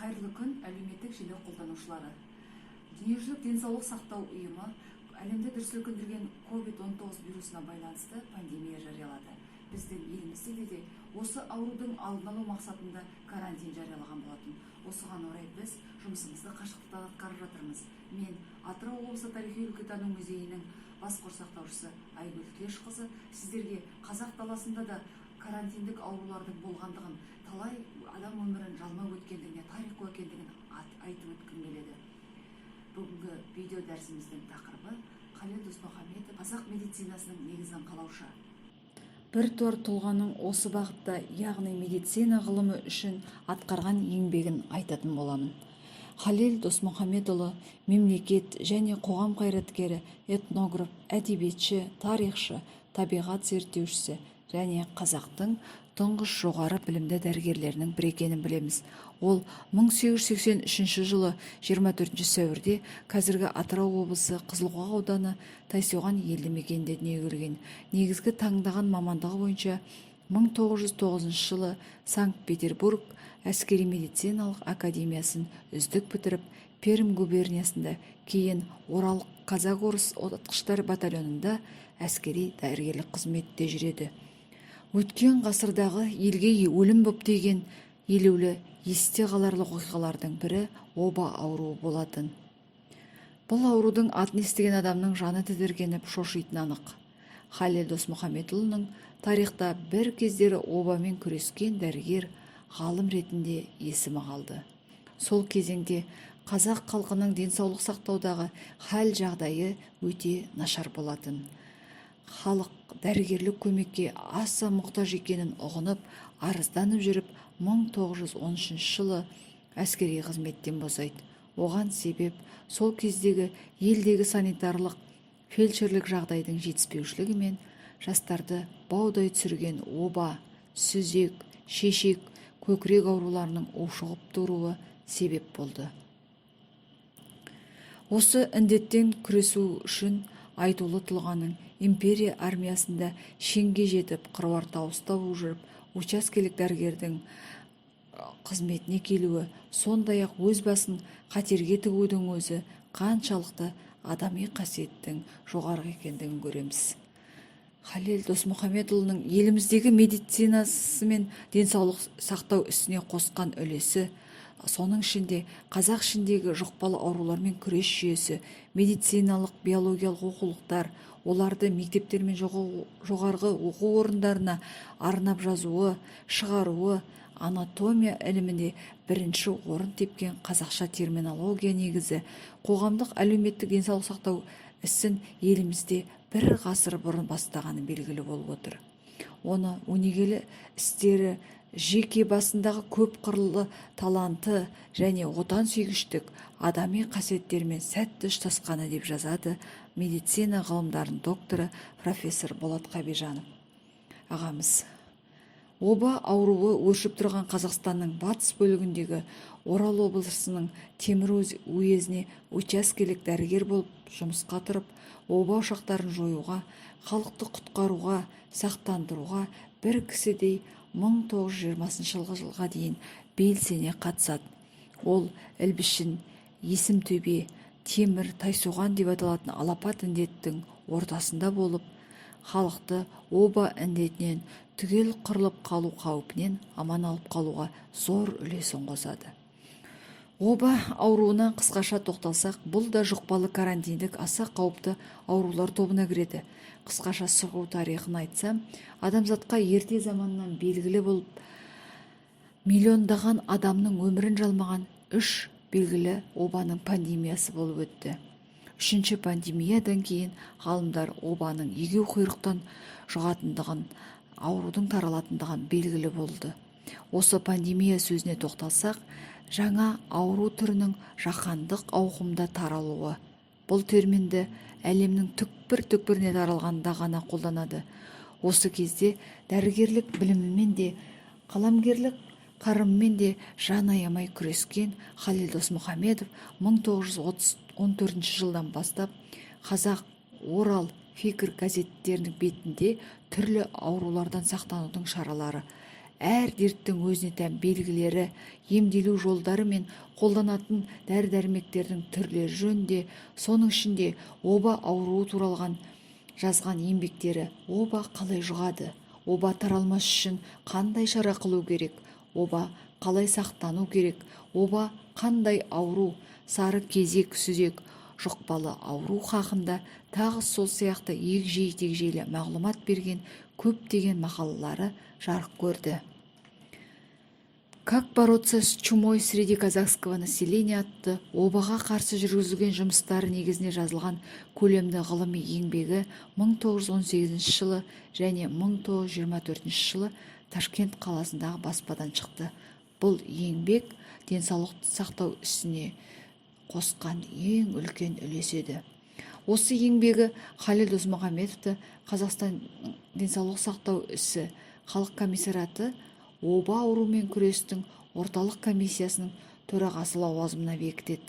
Қайырлы күн, әлеуметтік желі қолданушылары! Дүниежүзілік денсаулық сақтау ұйымы әлемді дүр сілкіндірген COVID-19 вирусына байланысты пандемия жариялады. Біздің елімізде де осы аурудың алдын алу мақсатында карантин жариялаған болатын. Осыған орай біз жұмысымызды қашықтықтан атқарып жатырмыз. Мен, Атырау облысы тарихи өлкетану музейінің бас қор сақтаушысы Айгүл Тілешқызы, сіздерге қазақ даласында да карантиндік аурулардың болғандығын, талай адам өмірін жалмап өткендігіне тарих куә екендігін айтып өткім келеді. Бүгінгі видео дәрісіміздің тақырыбы: Халел Досмұхамедов, қазақ медицинасының негізін қалаушы. Біртуар тұлғаның осы бағытта, яғни медицина ғылымы үшін атқарған еңбегін айтатын боламын. Халел Досмұхамедұлы – мемлекет және қоғам қайраткері, этнограф, әдебиетші, тарихшы, табиғат зерттеушісі және қазақтың тұңғыш жоғары білімді дәрігерлерінің бірі екенін білеміз. Ол 1883 жылы 24 сәуірде қазіргі Атырау облысы, Қызылқоға ауданы, Тайсойған елді мекенінде дүниеге келген. Негізгі таңдаған мамандығы бойынша 1909 жылы Санкт-Петербург әскери медициналық академиясын үздік бітіріп, Пермь губерниясында, кейін Орал казак-орыс атқыштар батальонында әскери дәрігерлік қызметте жүреді. Өткен ғасырдағы елге өлім боп тиген елеулі, есте қаларлық оқиғалардың бірі оба ауруы болатын. Бұл аурудың атын естіген адамның жаны тітіркеніп, шошитыны анық. Халел Досмұхамедұлының тарихта бір кездері обамен күрескен дәрігер, ғалым ретінде есімі қалды. Сол кезеңде қазақ халқының денсаулық сақтаудағы хал жағдайы өте нашар болатын. Халық дәрігерлік көмекке аса мұқтаж екенін ұғынып, арызданып жүріп, 1913 жылы әскери қызметтен босайды. Оған себеп сол кездегі елдегі санитарлық, фельдшерлік жағдайдың жетіспеушілігі мен жастарды баудай түсірген оба, сүзек, шешек, көкірек ауруларының ушығып тұруы себеп болды. Осы індеттен күресу үшін айтулы тұлғаның империя армиясында шенге жетіп, қыруар табыс тауып жүріп, учаскелік дәрігердің қызметіне келуі, сондай-ақ өз басын қатерге тігудің өзі қаншалықты адами қасиеттің жоғары екендігін көреміз. Халел Досмұхамедұлының еліміздегі медицинасы мен денсаулық сақтау ісіне қосқан үлесі, соның ішінде қазақ ішіндегі жұқпалы аурулармен күрес жүйесі, медициналық биологиялық оқулықтар, оларды мектептер мен жоғарғы оқу орындарына арнап жазуы, шығаруы, анатомия ілімінде бірінші орын тепкен қазақша терминология негізі, қоғамдық әлеуметтік денсаулық сақтау ісін елімізде бір ғасыр бұрын бастағаны белгілі болып отыр. Оны өнегелі істері, жеке басындағы көп қырлы таланты және отансүйгіштік адами қасиеттерімен сәтті ұштасқаны, деп жазады медицина ғылымдарының докторы, профессор Болат Қабижанов ағамыз. Оба ауруы өршіп тұрған Қазақстанның батыс бөлігіндегі Орал облысының Темір уезіне учаскелік дәрігер болып жұмысқа тұрып, оба ошақтарын жоюға, халықты құтқаруға, сақтандыруға бір кісідей 1920 жылға дейін белсене қатысады. Ол Ілбішін, Есімтөбе, Темір, Тайсоған деп аталатын алапат індеттің ортасында болып, халықты оба індетінен түгел қырылып қалу қаупінен аман алып қалуға зор үлесін қосады. Оба ауруына қысқаша тоқталсақ, бұл да жұқпалы, карантиндік, аса қауіпті аурулар тобына кіреді. Қысқаша шығу тарихын айтсам, адамзатқа ерте заманнан белгілі болып, миллиондаған адамның өмірін жалмаған үш белгілі обаның пандемиясы болып өтті. Үшінші пандемиядан кейін ғалымдар обаның егеу құйрықтан жұғатындығын, аурудың таралатындығын белгілі болды. Осы пандемия сөзіне тоқталсақ, жаңа ауру түрінің жаһандық ауқымда таралуы. Бұл терминді әлемнің түкпір-түкпіріне таралғанда ғана қолданады. Осы кезде дәрігерлік білімімен де, қаламгерлік қарымымен де жан аямай күрескен Халел Досмұхамедов 1914 жылдан бастап «Қазақ», «Орал», «Фикр» газеттерінің бетінде түрлі аурулардан сақтанудың шаралары, Әр дерттің өзіне тән белгілері, емделу жолдары мен қолданатын дәрі-дәрмектердің түрлері жөнінде, соның ішінде оба ауруы туралған жазған еңбектері «Оба қалай жұғады?», «Оба таралмас үшін қандай шара қылу керек?», «Оба қалай сақтану керек?», «Оба қандай ауру?», «Сары кезек сүзек жұқпалы ауру» хақында, тағы сол сияқты егжей-тегжейлі мағлұмат берген көптеген мақалалары жарық көрді. «Как бороться с чумой среди казахского населения» атты обаға қарсы жүргізілген жұмыстары негізінде жазылған көлемді ғылыми еңбегі 1918 жылы және 1924 жылы Ташкент қаласындағы баспадан шықты. Бұл еңбек денсаулық сақтау ісіне қосқан ең үлкен үлесі еді. Осы еңбегі Халел Досмұхамедовті Қазақстан денсаулық сақтау ісі халық комиссариаты оба ауруымен күрестің орталық комиссиясының төрағасы лауазымына бекітеді.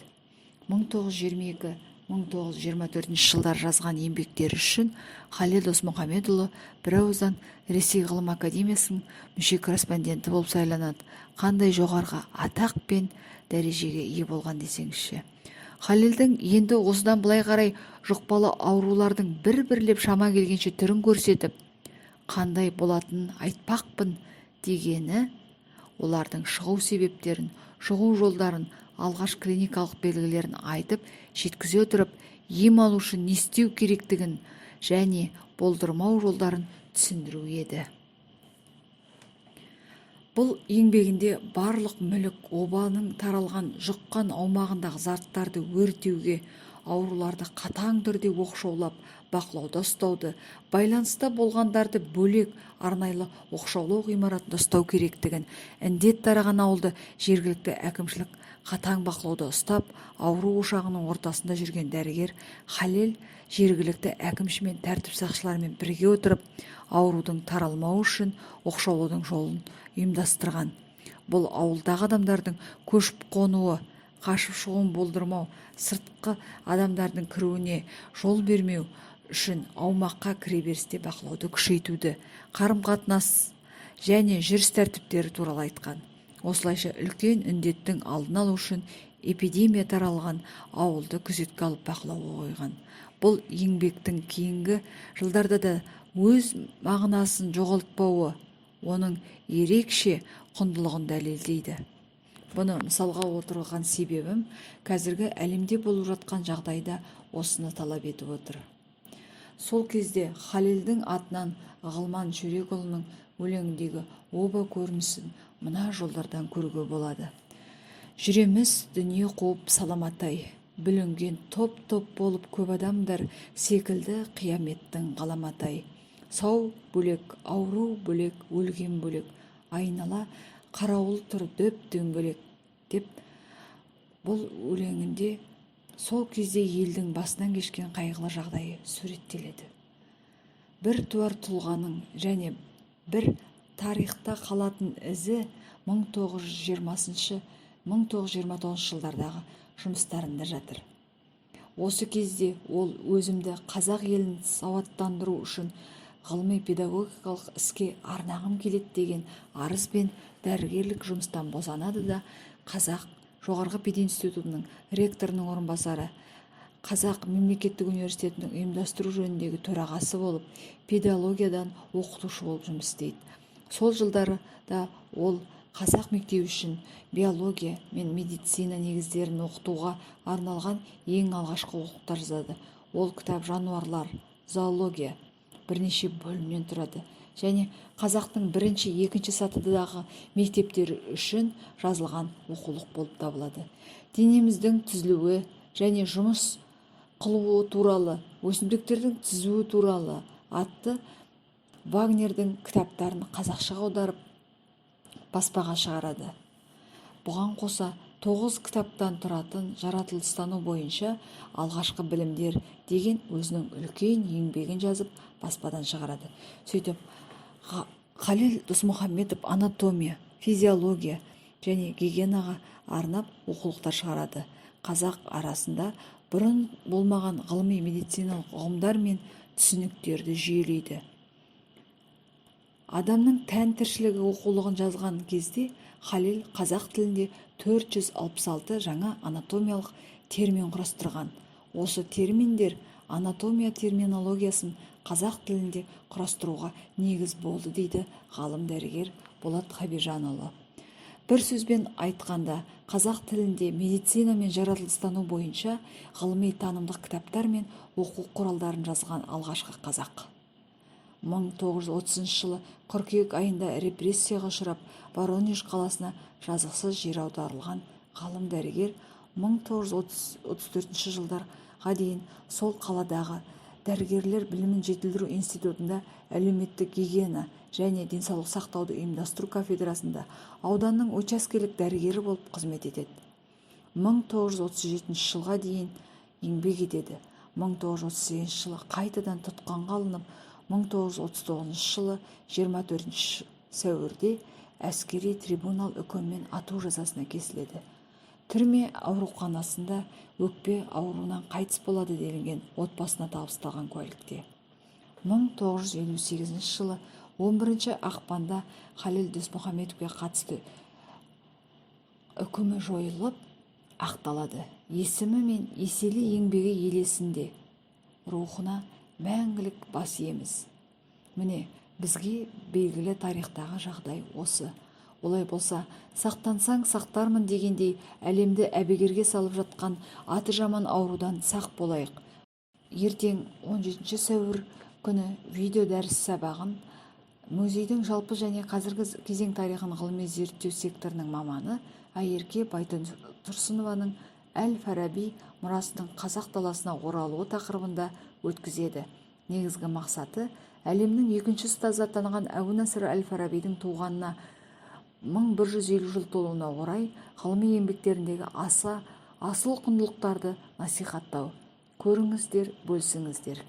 1922-1924 жылдар жазған еңбектері үшін Халел Досмұхамедұлы бірауыздан Ресей ғылым академиясының мүше корреспонденті болып сайланады. Қандай жоғарғы атақ пен дәрежеге ие болған десеңізші! Халелдің енді осыдан былай қарай жұқпалы аурулардың бір-бірлеп шама келгенше түрін көрсетіп, қандай болатынын айтпақпын дегені олардың шығу себептерін, жұғу жолдарын, алғаш клиникалық белгілерін айтып жеткізе отырып, ем алу үшін не істеу керектігін және болдырмау жолдарын түсіндіру еді. Бұл еңбегінде барлық мүлік, обаның таралған, жұққан аумағындағы заттарды өртеуге, ауруларды қатаң түрде оқшаулап, бақылауда ұстауды, байланыста болғандарды бөлек арнайлы оқшаулау ғимаратында ұстау керектігін, індет тараған ауылды жергілікті әкімшілік қатаң бақылауда ұстап, ауру ошағының ортасында жүрген дәрігер Халел жергілікті әкімшімен, тәртіп сақшыларымен бірге отырып, аурудың таралмауы үшін оқшаулаудың жолын ұйымдастырған. Бұл ауылдағы адамдардың көшіп қонуы, қашып шығуын болдырмау, сыртқы адамдардың кіруіне жол бермеу үшін аумаққа кіреберісте бақылауды күшейтуді, қарым-қатынас және жүріс тәртіптері туралы айтқан. Осылайша үлкен індеттің алдын алу үшін эпидемия таралған ауылды күзетке алып, бақылауға қойған. Бұл еңбектің кейінгі жылдарда да өз мағынасын жоғалтпауы оның ерекше құндылығын дәлелдейді. Бұны мысалға отырған себебім, қазіргі әлемде болып жатқан жағдайда осыны талап етіп отыр. Сол кезде Халелдің атынан Ғылман Шөрекұлының өлеңіндегі оба көрінісін мына жолдардан көруге болады: «Жүреміз дүние қуып саламатай, бүлінген топ-топ болып көп адамдар секілді қияметтің ғаламатай. Сау бөлек, ауру бөлек, өлген бөлек, айнала қарауыл тұр дөп-дөңгелек», – деп бұл өлеңінде сол кезде елдің басынан кешкен қайғылы жағдайы суреттеледі. Бір туар тұлғаның және бір тарихта қалатын ізі 1920-1929 жылдардағы жұмыстарында жатыр. Осы кезде ол «Өзімді қазақ елін сауаттандыру үшін ғылыми педагогикалық іске арнағым келеді» деген арызбен дәрігерлік жұмыстан босанады да, Қазақ жоғарғы пединститутының ректорының орынбасары, Қазақ мемлекеттік университетінің ұйымдастыру жөніндегі төрағасы болып, педагогикадан оқытушы болып жұмыс істейді. Сол жылдары да ол қазақ мектебі үшін биология мен медицина негіздерін оқытуға арналған ең алғашқы оқулықтар жазады. Ол кітап «Жануарлар, зоология» бірнеше бөлімнен тұрады және қазақтың бірінші, екінші сатыдағы мектептері үшін жазылған оқулық болып табылады. Денеміздің түзілуі және жұмыс қылуы туралы, Өсімдіктердің түзуі туралы атты Вагнердің кітаптарын қазақшаға аударып, баспаға шығарады. Бұған қоса тоғыз кітаптан тұратын «Жаратылыстану бойынша алғашқы білімдер» деген өзінің үлкен еңбегін жазып, баспадан шығарады. Сөйтіп, Халел Досмұхамедов анатомия, физиология және гигиенаға арнап оқулықтар шығарады. Қазақ арасында бұрын болмаған ғылыми медициналық ұғымдар мен түсініктерді жүйелейді. Адамның тән тіршілігі оқулығын жазған кезде Халел қазақ тілінде 466 жаңа анатомиялық термин құрастырған. Осы терминдер анатомия терминологиясын қазақ тілінде құрастыруға негіз болды, дейді ғалым дәрігер Болат Хабижанұлы. Бір сөзбен айтқанда, қазақ тілінде медицина мен жаратылыстану бойынша ғылыми танымдық кітаптар мен оқу құралдарын жазған алғашқы қазақ. 1930 жылы қыркүйек айында репрессияға ұшырап, Воронеж қаласына жазықсыз жер аударылған ғалым дәрігер 1934 жылдарға дейін сол қаладағы дәрігерлер білімін жетілдіру институтында әлеуметтік гигиена және денсаулық сақтауды ұйымдастыру кафедрасында ауданның учаскелік дәрігері болып қызмет етеді. 1937 жылға дейін еңбек етеді. 1938 жылы қайтадан тұтқынға алынып, 1939 жылы 24 сәуірде әскери трибунал үкімімен ату жазасына кесіледі. Түрме ауруханасында өкпе ауруынан қайтыс болады, делінген отбасына табысталған куәлікте. 1958 жылы 11 ақпанда Халел Досмұхамедовке қатысты үкімі жойылып, ақталады. Есімі мен еселі еңбегі ел есінде, рухына мәңгілік бас иеміз. Міне, бізге белгілі тарихтағы жағдай осы. Олай болса, сақтансаң сақтармын дегендей, әлемді әбігерге салып жатқан аты жаман аурудан сақ болайық. Ертең, 17 сәуір күні, видео дәріс сабағын музейдің жалпы және қазіргі кезең тарихын ғылыми зерттеу секторының маманы Айерке Байтұрсынованың «Әл-Фараби мұрасының қазақ даласына оралуы» тақырыбында өткізеді. Негізгі мақсаты – әлемнің екінші ұстазы атанған Әбу Насыр әл-Фарабидің туғанына 1150 жыл толуына орай ғылыми еңбектеріндегі аса асыл құндылықтарды насихаттау. Көріңіздер, бөлісіңіздер.